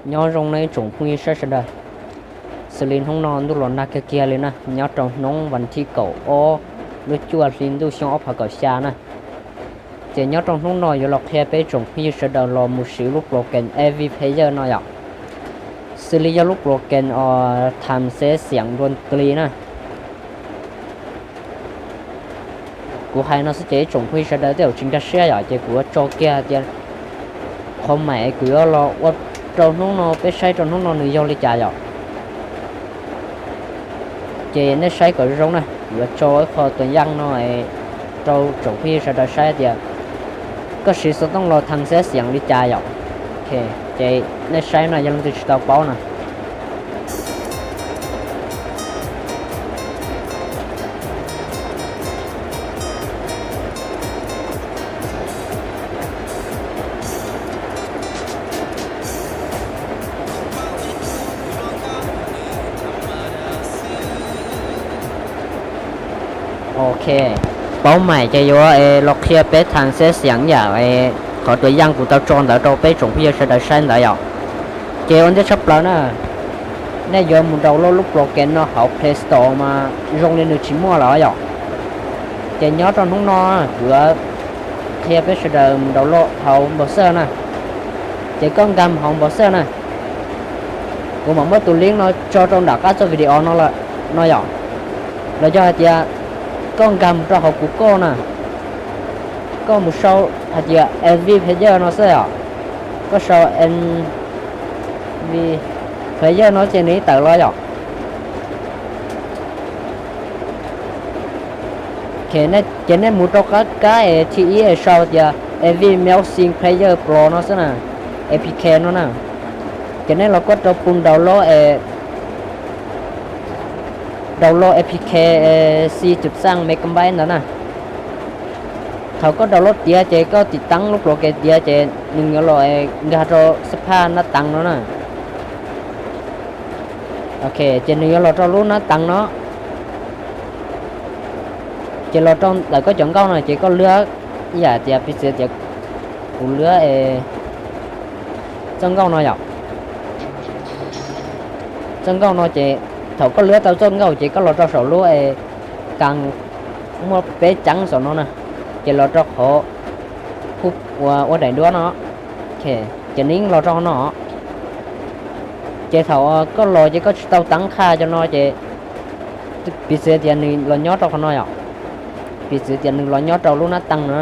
Nyob zoo nej ib tsoom phooj ywg saib sawv daws, xws li hnub no ntuj los nag kiag kiag li na, nyob rau hnub vas thib kaum ob lub cuaj hli ntuj xyoo ob phav kaum xya na. Ces nyob rau hnub no yuav los qhia peb tsoom phooj ywg sawv daws los mus siv lub program Eevee Player no yom. Xws li yog lub program os tham xev xiam dua kli na. Kuv hais no xwb ces ib tsoom phooj ywg sawv daws tej zaum tsis nkag siab yom, ces kuv yuav tso kiag tias qhov maim kuv yuav los ua rau hnub no peb saib rau hnub no nws yog li cas yom. Ces nej saib kom zoo na, kuv yuav tso ib qho tus yaj no rau tsoom phooj ywg sawv daws saib tias koj siv xov tooj los tham xev xiam li cas yom. Ces nej saib no yog leej twg tsis tau paub na. Ok, paub maim ces yuav los qhia peb tham xev xiam yam qhov tus yaj kuv tau tso ntawd rau peb tsoom phooj ywg sawv daws saib ntawd yom. Ces ua ntej tshaj plaws na, nej yuav mus download lub program no hauv Play Store mas zoo li nws tsis muaj lawm yom. Ces nyob rau hnub no kuv yuav qhia peb sawv daws mus download hauv browser na. Ces koj nkag mus hauv browser na, kuv mam muab tus link no tso rau nram qab txoj video no lawm no yom. Los yog hais tias koj nkag mus rau hauv Google na, koj mus sau hais tias Eevee Player no xwb yom. Koj sau Eevee Player no ces nws yeej tawm los yom. Ces nej mus rau qab kab es thib ib es sau tias Eevee Multiplayer Pro no xwb na, A P K no na. Ces nej los koj rau pum download es download A P K C cub xaj megabyte ntawd na. Thaum koj download tiav ces koj tiv taab lub program tiav ces nws yuav los nkag rau xab phaj nab taas no na. Ok, ces nws yuav los rau lub nab taas no. Ces los rau ntawm koj cov nkauj no ces koj luab, ib yam tias piv txwv tias kuv luab txoj nkauj no yom. Txoj nkauj no ces thaum koj luab tau txoj nkauj ces koj los rau saum lub kas muaj peb ceeb saum no na, ces los rau qhov hu ua daim duab no. Ces nws yeej los rau no. Ces thaum koj los ces koj tsis tau taab qha cov no ces piv txwv tias nws los nyob rau qhov no yom. Piv txwv tias nws los nyob rau lub nab taas no.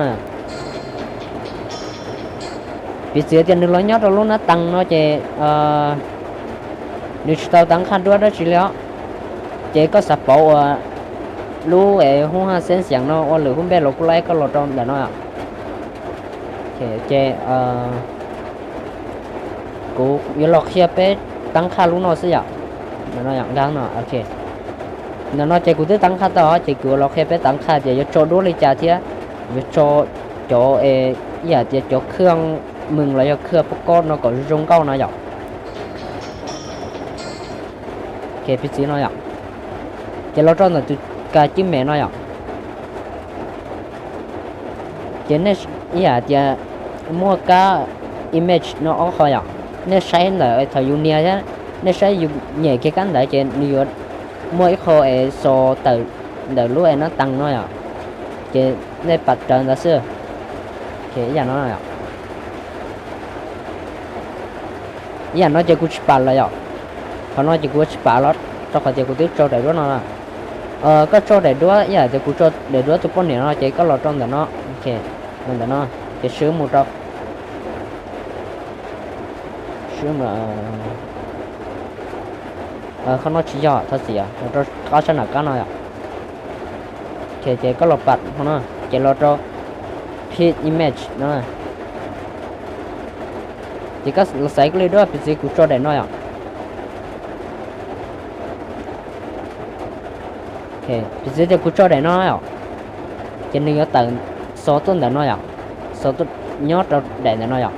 Piv txwv tias nws los nyob rau lub nab taas no ces nws tsis tau taab qha duab dab tsi li os. Ces koj xav pauv ua lub hub haj xeeb xiam no ua lwm hub npej los kuj laib, koj los rau ntawm no. Ces kuv yuav los qhia peb taab qha lub no xwb yom. Ntawm no, ntawm no ces kuv twb taab qha tau ces kuv yuav los qhia peb taab qha tias yuav tso duab li cas thiab yuav tso cov, ib yam tias cov khaj mws los yog khaj poj kob no kom zoo nkauj no yom. Piv txwv no yom. Ces los rau ntawm tus kas cwj mem no yom. Ces nej, ib yam tias muaj kab image no ob qho yom, nej saib ntawm thaum yus nias thiab nej saib yus nyem kiag kab ntawd ces nws yuav muaj ib qho es xos tawm ntawm lub nab taas no yom. Ces nej pam rawv ntawd xwb. Ib yam no, ib yam no ces kuv tsis pam lawm yom. Qhov no ces kuv tsis pam los rau qhov tias kuv twb tso daim duab no. Koj tso daim duab, ib yam tias kuv tso daim duab tus poj niam no ces koj los rau ntawm no. Los ntawm no, ces swb mus rau, swb mus, qhov no tsis yog, thov txim, los rau qab sab nram qab no yom. Ces koj los pam qhov no, ces los rau pick image no. Ces koj los xaiv koj li duab, piv txwv kuv tso daim no yom. Piv txwv tias kuv tso daim no yom, ces nws yuav tawm xov tuaj ntawm no yom, xov tuaj nyob rau daim ntawm no yom.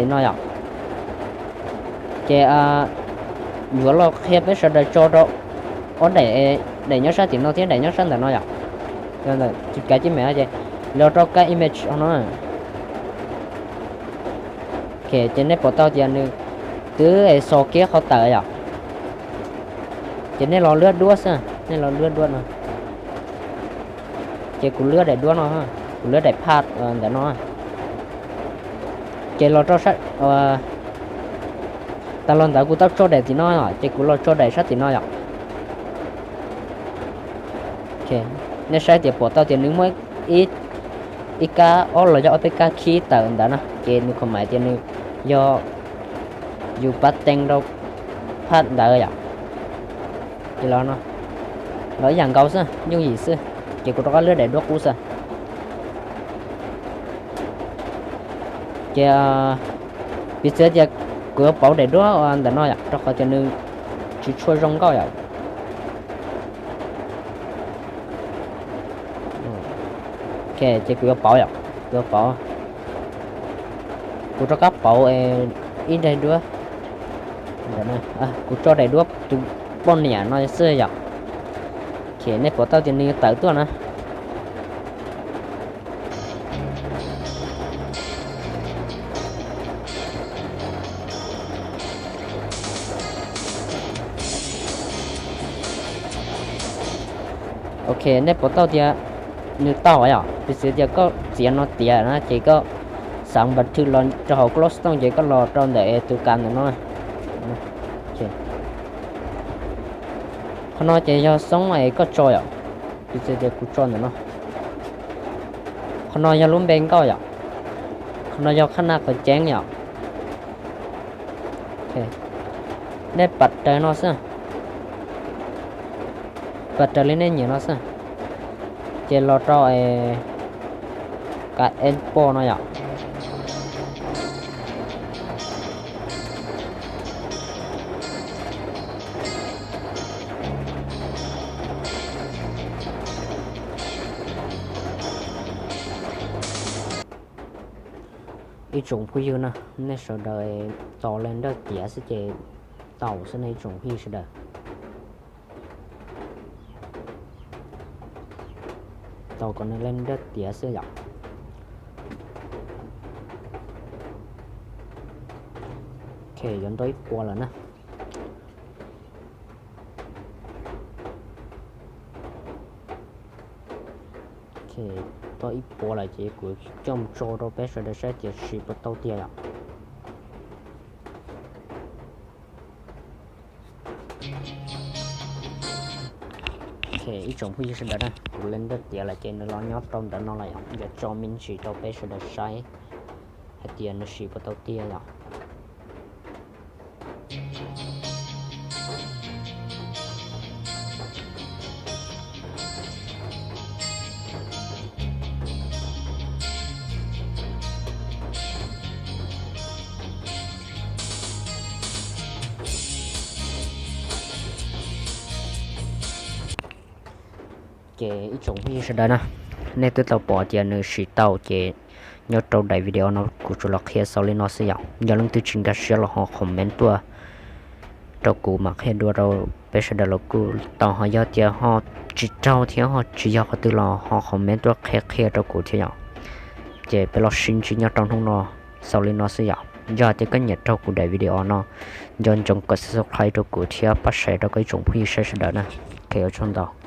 No yom. Ces yuav los qhia peb sawv daws tso rau ob daim, daim nyob sab tim no thiab daim nyob sab ntawm no yom. Tus kav cwj mem no ces los rau kab image no. Ces nej pom tau tias nws twb xo kiag qhov tawm yom. Ces nej los lwb duab xwb, nej los lwb duab no. Ces kuv lwb daim duab no, kuv lwb daim phaj ntawm no. Ces los rau, tas los ntawd kuv tau tso daim tim no, ces kuv los tso daim sab tim no yom. Nej saib tias pom tau tias nws muaj ib kab ob los yog ob peb kab khib tawm ntawd na, ces nws kho mais tias nws yog yus pab teeb rau phaj ntawd yom. Ces los no, los ib yam nkaus xwb, yooj yim xwb. Ces kuv rov qab lwb daim duab qub xwb. Ces piv txwv tias kuv yuav pauv daim duab ntawm no yom, rau qhov tias nws tsis tshua zoo nkauj yom. Ces kuv yuav pauv yom, kuv yuav pauv. Kuv rov qab pauv ib daim duab. Kuv tso daim duab tus poj niam no xwb yom. Ces nej pom tau tias nws tawm tuaj na. Ok, nej pom tau tias nws tau yom, piv txwv tias koj txiav no tiav na ces koj xav npas thw los rau hauv Glowstone ces koj los rau ntawm tus kas ntawm no. Qhov no ces yog xoob es koj tso yom, piv txwv tias kuv tso ntawm no. Qhov no yog lub npe nkauj yom, qhov no yog qhab naj qhov ceeb yom. Nej pam raws no xwb, pam raws li nej nyiam no xwb. Ces los rau kas export no yom. Ib tsoom phooj ywg na, nej sawv daws tos render tiav xwb ces tau xwb nej ib tsoom phooj ywg sawv daws. Tos kom nws render tiav xwb yom. Ok, yuav nto ib puas lawm na. Ok, tau ib puas lawm ces kuv coj mus tso rau peb sawv daws saib tias siv puas tau tiag yom. Ok, ib tsoom phooj ywg sawv daws na, kuv render tiav lawm ces nws los nyob rau ntawm no lawm yom, yuav tso me ntsis rau peb sawv daws saib hais tias nws siv puas tau tiag yom. Ces ib tsoom phooj ywg sawv daws na, nej twb tau pom tias nws siv tau ces nyob rau daim video no kuv tsuas los qhia xaus li no xwb yom. Yog leej twg tsis nkag siab los ho comment tuaj rau kuv mam qhia dua rau peb sawv daws los kuj tau, ho yog tias ho tsis raug thiab ho tsis yog qhov twg los ho comment tuaj qhia qhia rau kuv thiab yom. Ces peb los sib ntsib nyob rau hnub no xaus li no xwb yom. Yog hais tias koj nyiam raug kuv daim video no, nco ntsoov kom subscribe rau kuv thiab pab share rau koj ib tsoom phooj ywg saib sawv daws na. Ok, ua tsaug ntau.